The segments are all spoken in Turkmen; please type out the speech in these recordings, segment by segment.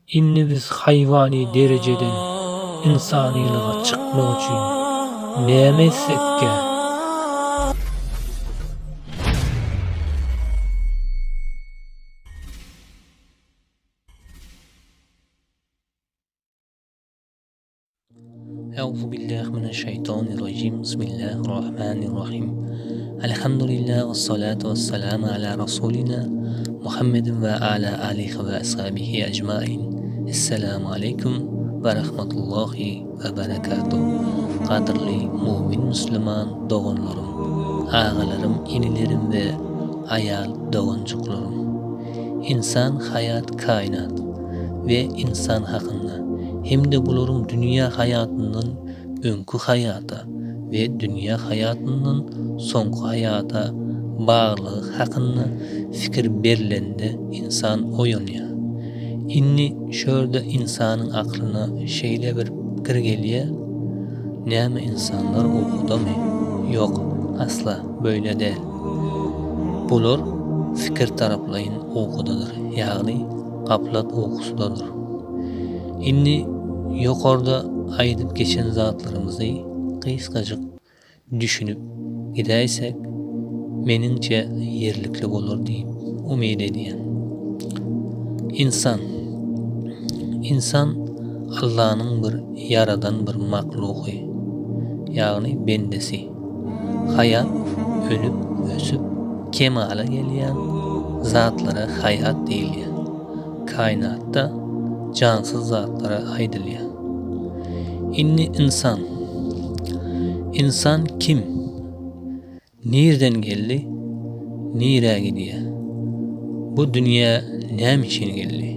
Indi biz haýwany derejeden ynsanylyga çykmak üçin näme etsekkä? Euzu billahi mineşşeýtanirrajim. Bismillahirrahmanirrahim. Elhamdülillah ve salatu ve selamu ala Rasulina Muhammedin ve ala alihi ve ashabihi ecmain. Esselamu aleýkum ve rahmetullahi ve berekatuh. Gadyrly mumin müslüman doganlarym, agalarym, inilerim we aýal doganjyklarym. Ynsan haýat kainat we ynsan hakynda hem-de bularyň dünýä haýatyndan öňki haýata we dünýä haýatyndan soňky haýata baglylygy hakynda fikir berlende ynsan oýanýar. Indi şu ýerde ynsanyň aklyna şeýle bir pikir gelýär, Näme ynsanlar ukudamy? Ýok, asla beýle däl. Bular fikir taraplaýyn ukudadyr, ýagny gaplat ukusydadyr. Indi ýokarda aýdyp geçen zatlarymyzy gysgajyk düşünip gidäýsek, meniňçe ýerlikli bolar diýip umyt edýän. Ynsan. Ynsan Allanyň bir ýaradan bir mahlugy, ýagny bendesi. Haýat önüp, ösüp, kemala gelýän zatlara haýat diýilýär. Kainatda jansyz zatlara aýdylýar. Indi ynsan. Ynsan kim? Nirden geldi? Nirä gidýär? Bu dünýä näme üçin geldi?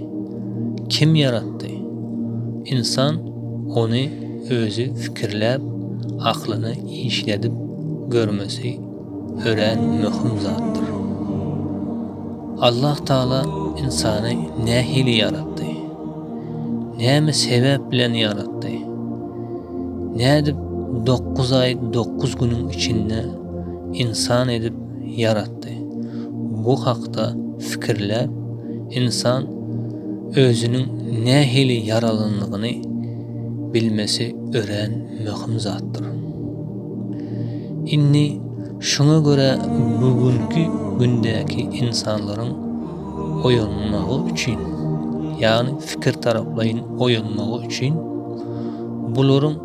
Kim ýaratdy? Ynsan ony özi fikirläp, aklyny işledip görmesi örän möhüm zatdyr. Allah Taala ynsany nähili ýaratdy? Näme sebäp bilen ýaratdy? Nädip dokguz aý dokguz günüň içinde ynsan edip ýaratdy? Bu hakda fikirläp, ynsan özüniň nähili ýaralanlygyny bilmesi örän möhüm zatdyr. Indi şuňa görä bu günki gündäki ynsanlaryň oýanmagy üçin, ýagny fikir taraplaýyn oýanmagy üçin bularyň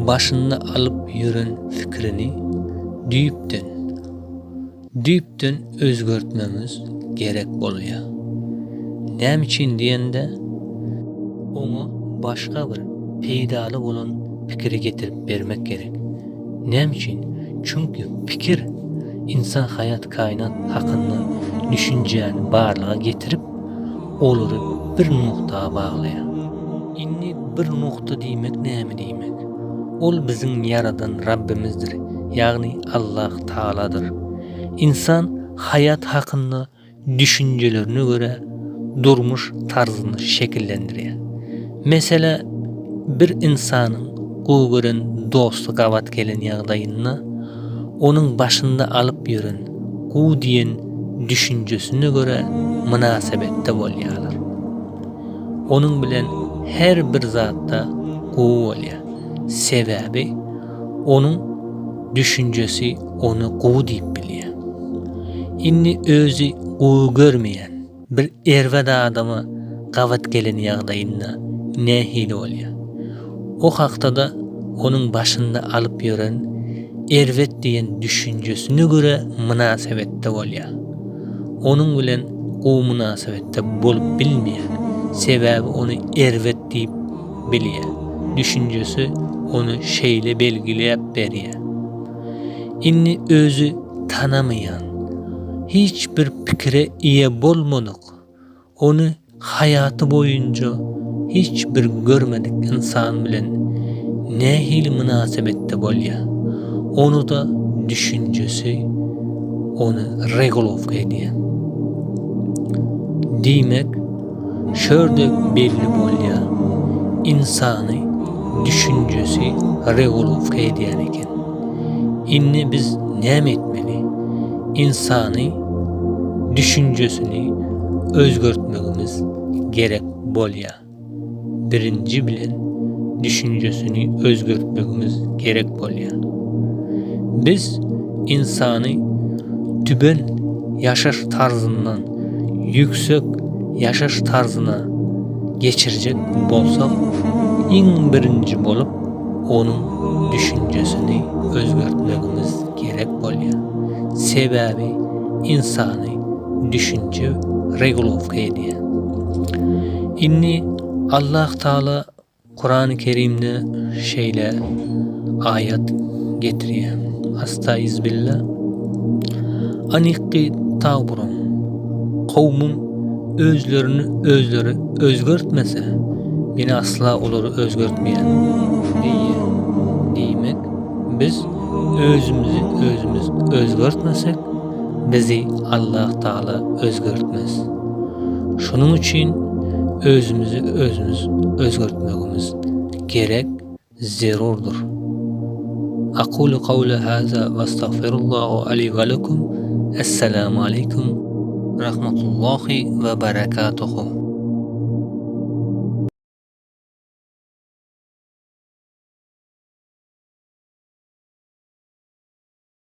başynda alyp ýören fikirini düýpden, düýpden özgertmemiz gerek bolýar. Näme üçin diýende, oňa başga bir peýdaly bolan pikiri getirip bermek gerek. Näme üçin? Çünki pikir ynsan haýat kainat hakynda düşünjäni barlyga getirip, olary bir nokta baglaýar. Indi bir nokta diýmek näme diýmek? Ol biziň ýaradan Rabbimizdir, ýagny Allah Tagaladyr. Ynsan haýat hakynda düşünjelerine görä durmuş tarzyny şekillendirýär. Meselä, bir ynsanyň gowy gören dosty gabat gelen ýagdaýynda, onuň başynda alyp ýören gowy diýen düşünjesine görä mynasybetde bolýarlar. Onuň bilen her bir zatda gowy bolýar. Sebäbi onuň düşünjesi ony gowy diýip bilýär. Indi özi gowy görmeýän bir erbet adama gabat gelen ýagdaýynda nähili bolýar? O hakda-da onuň başynda alyp ýören erbet diýen düşünjesine görä mynasybetde bolýar. Onuň bilen gowy mynasybetde bolup bilmeýär. Sebäbi ony erbet diýip bilýär. Düşünjesi ony şeýle belgiläp berýär. Indi özi tanamaýan, hiç bir pikire eýe bolmadyk, ony haýaty boýunça hiç bir görmedik ynsan bilen nähili mynasybetde bolýar, ony-da düşünjesi ony regulowka edýär. Diýmek, Şörde belli bolýar, ynsany düşünjesi regulowka edýän eken. Indi biz näme etmeli? Ynsany düşünjesini özgertmegimiz gerek bolýar. birinji bilen düşünjesini özgertmegimiz gerek bolýar. Biz ynsany tüben ýaşaş tarzyndan ýüksek ýaşaş tarzyna geçirjek bolsak, iň birinji bolup onuň düşünjesini özgertmegimiz gerek bolýar. Sebäbi ynsany düşünje regulowka edýär. Indi Allah Taala Kurany Kerimde şeýle aýat getirýär. Astaizbilla Anikki tagburun kowmum özlerini özleri özgertmese, men asla olary özgertmeýän diýýär. Diýmek, biz özümizi özümiz özgertmesek, bizi Allah Taala özgertmez. Şonuň üçin özümizi özümiz özgertmegimiz gerek, zerurdyr. Aqulu kawli haza we astagfirullahu li we lekum. Esselamu aleýkum rahmatullahi we barakatuhu.